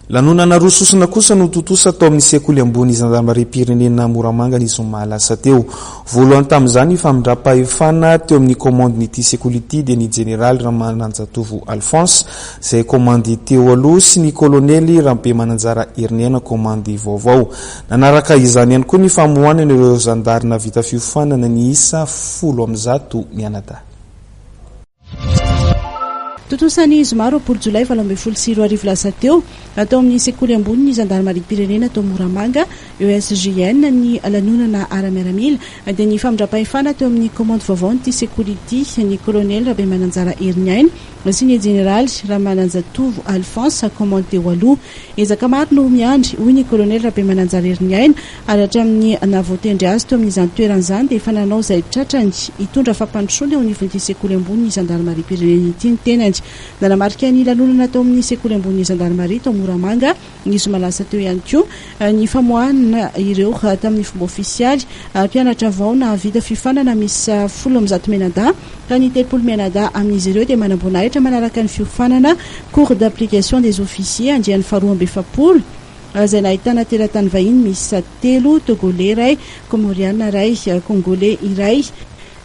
Lanonana roa sosona kosa no tontosa tao amin'ny sekoly ambony zandarimariam-pirenena Moramanga ny zoma lasa teo. Voalohany tamin'izany ny famindram-pahefana teo amin'ny komandin'ity sekoly ity dia ny jeneraly Ramananjatovo Alphonse izay komandy teo aloha sy ny kolonely Rabemananjara Heriniaina komandy vaovao. Nanaraka izany ihany koa ny famohanana ireo zandary nahavita fiofanana niisa 110 mianadahy. Tontosa ny zoma 20 jolay 2018 lasa teo, tao amin'ny sekoly ambony ny zandarimariam-pirenena tao Moramanga, ESGN, ny lanonana ara-miaramila, dia ny famindram-pahefana teo amin'ny kaomandy vaovaon'ity sekoly ity, ny kolonely Rabemananjara Heriniaina sy ny jeneraly Ramananjatovo Alphonse, kaomandy teo aloha. Ezaka maro no miandry, hoy ny kolonely Rabemananjara Heriniaina, ary hatramin'ny nahavoatendry azy teo amin'izany toerana izany dia efa nanao izay tratrany hitondra fampandrosoana eo anivon'ity sekoly ambonin'ny zandarimariam-pirenena ity ny tenany. Nanamarika ny lanonana tao amin'ny sekoly ambonin'ny zandarimaria tao Moramanga ny zoma lasa teo ihany koa ny famoahana ireo tamin'ny fomba ofisialy mpianatra vao nahavita fiofanana miisa 110 mianadahy ka ny 30 mianadahy amin'izy ireo dia manamboninahitra manaraka ny fiofanana Cours d'application des officiers andiany faharoa amby efapolo izay nahitana teratany vahiny miisa telo, Togolais iray, Komoriana iray, Congolais iray.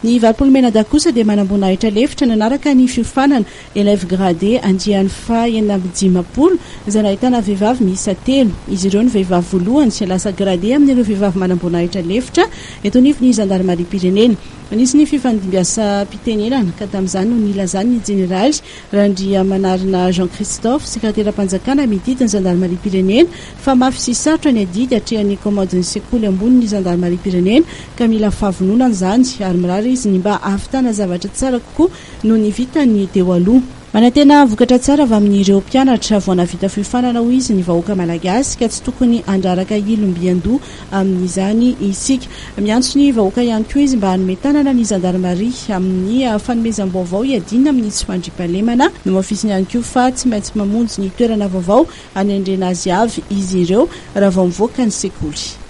Ny 80 mianadahy kosa dia manamboninahitra lefitra nanaraka ny fiofanana élève gradé andiany faha 56 izay nahitana vehivavy miisa telo. Izy ireo no vehivavy voalohany lasa gradé amin'ireo vehivavy manamboninahitra lefitra eto anivon'ny zandarimariam-pirenena. Nisy ny fifandimbiasam-pitenenana ka tamin'izany no nilazan'ny jeneraly Randriamanarina Jean Christophe, sekreteram-panjakana mididy ny zandarimariam-pirenena fa mafy sy sarotra ny adidy atrehan'ny komandin'ny sekoly ambonin'ny zandarimariam-pirenena ka mila fahavononana izany ary mirary izy ny mba hahavitana zavatra tsara kokoa noho ny vitany teo aloha. Manantena vokatra tsara avy amin'ireo mpianatra vao nahavita fiofanana hoy izy ny vahoaka malagasy ka tsy tokony handraraka ilo mby an-doha amin'izany isika. Miantso ny vahoaka ihany koa izy mba hanome tanana ny zandarimaria amin'ny fanomezam-baovao hiadiana amin'ny tsy fandriampahalemana. Nohamafisiny ihany koa fa tsy maintsy mamonjy ny toerana vaovao hanendrena azy avy izy ireo raha vao mivoaka ny sekoly.